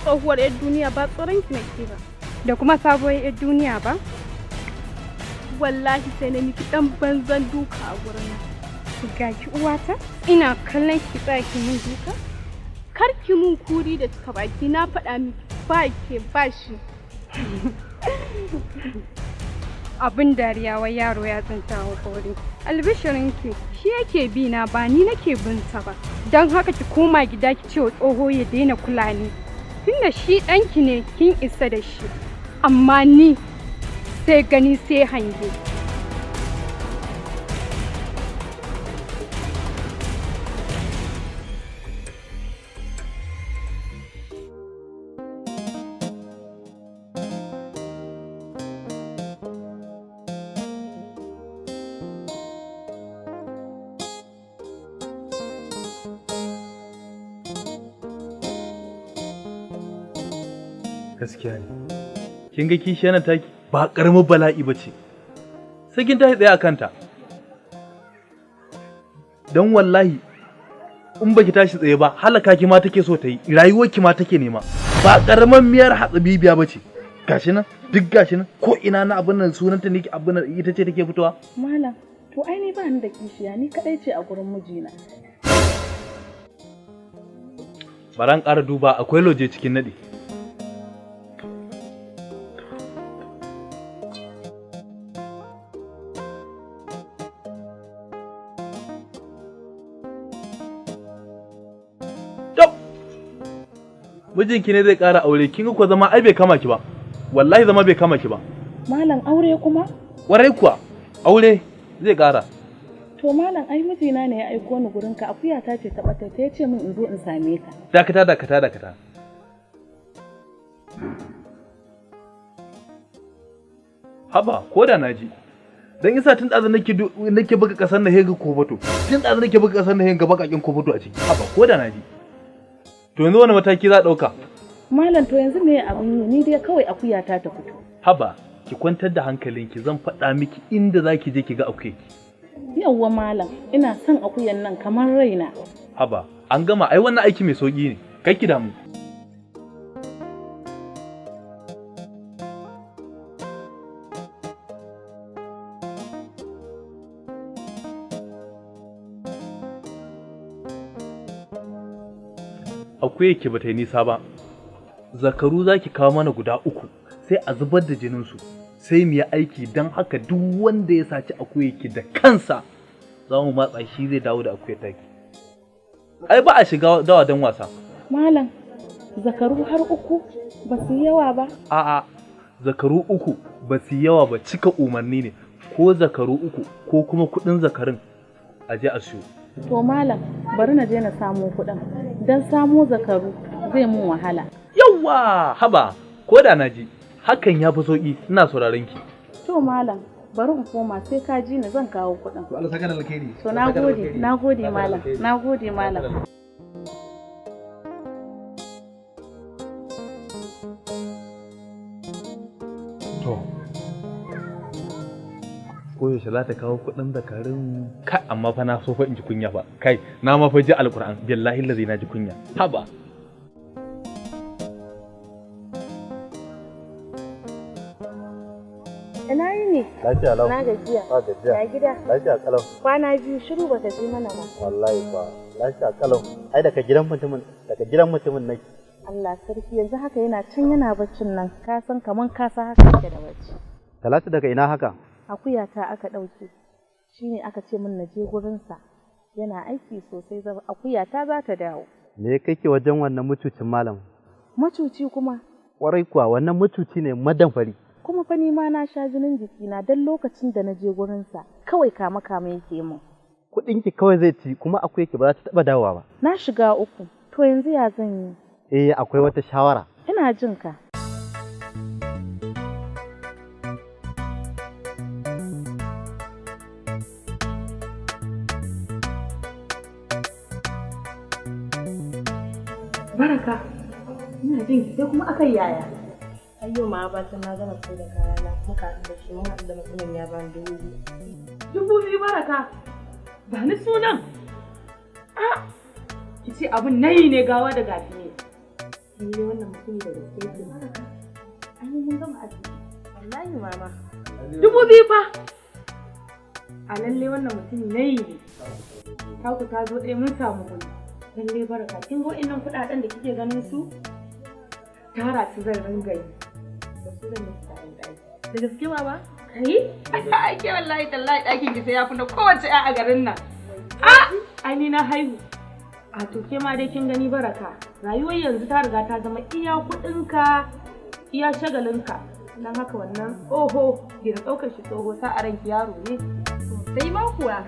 Tsohuwar 'yar duniya, ba tsoron ki nake ba. Da kuma sabuwar 'yar duniya ba? Wallahi sai na miki dan banzan duka a gurin nan. Ga ki uwata, ina kallon ki tsaya ki min duka? Kar ki mun kuri da cika baki, na faɗa miki ba ke ba shi. Abin dariya, wai yaro ya tsinta hakori. Albishirinki, shi yake bi na, ba ni nake bin sa ba. Don haka ki koma gida ki ce wa tsoho ya daina kula ni. Tunda shi ɗanki ne, kin isa da shi. Amma ni sai gani sai hange. Gaskiya ne, kin ga kishiyar nan taki ba karamin bala'i ba ce, sai kin tashi tsaye a kanta, don wallahi in baki tashi tsaye ba, halaka ki ma take so ta yi, rayuwar ki ma take nema. Ba karamin miyar hatsabibiya ba ce. Gashi nan duk, gashi nan ko ina na abin nan sunanta ne, abin nan ita ce take fitowa. Malam, to ai ni ba ni da kishiya, ni kadai ce a gurin mijina. Bara in ƙara duba, akwai lauje cikin naɗi. Tab! Mijinki ne zai ƙara aure, kin ga ko zama ai bai kama ki ba. Wallahi zama bai kama ki ba. Malam, aure kuma? Ƙwarai kuwa, aure zai ƙara. To malam, ai mijina ne ya aiko ni gurinka, akuya ta ce ta ɓata, ta ce min in zo in same ka. Dakata, dakata, dakata. Haba, ko da na ji. Dan isa tun ɗazu nake buga ƙasar na hega kofato. Tun ɗazu nake buga ƙasar na hega baƙaƙen kofato a ciki. Haba, ko da na ji. To yanzu wani mataki za a ɗauka? Malam, to yanzu me abin yi? Ni dai kawai akuya ta ta fito. Haba, ki kwantar da hankalinki, zan faɗa miki inda za ki je ki ga akuyarki. Yawwa malam, ina son akuyan nan kamar raina. Haba, an gama, ai wannan aiki mai sauƙi ne. Kai ki damu. Akuyarki ba ta yi nisa ba. Zakaru za ki kawo mana guda uku, sai a zubar da jininsu, sai mu yi aiki. Don haka duk wanda ya saci akuyarki, da kansa za mu matsa shi zai dawo da akuyar taki. Ai ba a shiga dawa don wasa. Malam, zakaru har uku ba su yi yawa ba? A'a, zakaru uku ba su yi yawa ba, cika umarni ne. Ko zakaru uku ko kuma kuɗin zakarun a je a siyo. To malam, bari na je na samo kuɗin. Don samo zakaru zai mun wahala. Yawwa, haba, ko da na ji, hakan ya fi sauƙi, ina sauraron ki. To malam, bari in koma, sai ka ji ni zan kawo kuɗin. To Allah saka da alkhairi. To nagode, nagode malam, nagode malam. To. Ko yaushe za ta kawo kuɗin zakarun? Kai, amma fa na so fa in ji kunya fa. Kai, na ma fa ji Alƙur'an, billahi lazi na ji kunya. Haba. Ina yini? Lafiya lau. Na gajiya. Ba gajiya. Ya gida? Lafiya kalau. Kwana biyu shiru, baka je mana ba. Wallahi ba. Lafiya kalau. Ai daga gidan mutumin nake. Allah sarki, yanzu haka yana can yana baccin nan. Ka san kaman ka san haka yake da bacci. Talatu, daga ina haka? Akuya ta aka ɗauke. Shine aka ce min na je gurinsa. Yana aiki sosai, zaba akuya ta za ta dawo. Me ya kai ki wajen wannan mucucin malam? Macuci kuma? Kwarai kuwa, wannan mucuci ne, madamfari. Kuma fa ni ma na sha jinin jikina, don lokacin da na je gurinsa kawai kama kama yake min. Kuɗin ki kawai zai ci, kuma akuyar ki ba za ta taɓa dawowa ba. Na shiga uku. To yanzu ya zan yi? Eh, akwai wata shawara. Ina jin ka. Baraka, ina jin ki, sai kuma aka yaya? Ai yau ma bacin na gama sai da kayana muka haɗu da shi, mun haɗu da mutumin, ya bani 2000. 2000, Baraka? Ba ni sunan. A ki ce abun nayi ne, gawa da gafi ne. Lalle wannan mutumi da gaske yake, Baraka. Ai mun gama arziki. Wallahi mama. 2000 fa. A lalle wannan mutumi na yi ne. Taku ta zo ɗaya, mun samu kuɗi. Lalle Baraka, kin ga wa'innan kuɗaɗen da kike ganin su? Tara su zan ringa yi. Da su zan yi kayan ɗaki. Da gaske mama? Kai? Ai ke wallahi tallahi ɗakin ki sai ya fi na kowace ƴa a garin nan. A! Ai ni na haihu. A to ke ma dai kin gani Baraka. Rayuwar yanzu ta riga ta zama iya kuɗinka, iya shagalinka. Don haka wannan tsoho, ki da ɗaukar shi tsoho, sa a ranki yaro ne. Sai ma kuwa.